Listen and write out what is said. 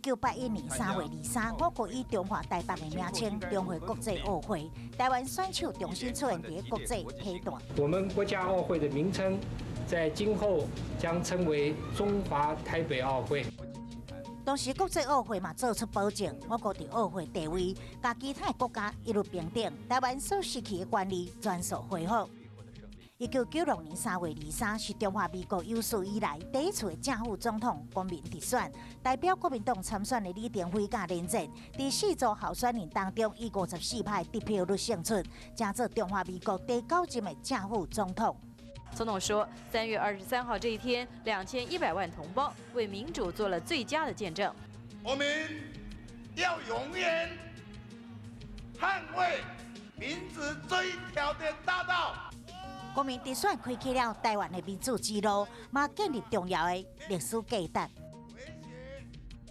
1981年3月23，我國以中華台北的名稱重回國際奧會，台灣選手重新出現佇國際體壇。我們國家奧會的名稱在今後將稱為中華台北奧會。當時國際奧會嘛做出保證，我國佇奧會地位佮其他國家一律平等，台灣所失去的權利全數恢復。1996年3月23是中華民國有史以來第一次的正副總統公民直選，代表國民黨參選的李登輝佮連戰，佇四組候選人當中以54%得票率勝出，成做中華民國第九任的正副總統。總統說，3月23號這一天，2100萬同胞為民主做了最佳的見證。我們要永遠捍衛民主這一條的大道。國民直選開啟了台灣的民主之路，嘛建立重要的歷史價值。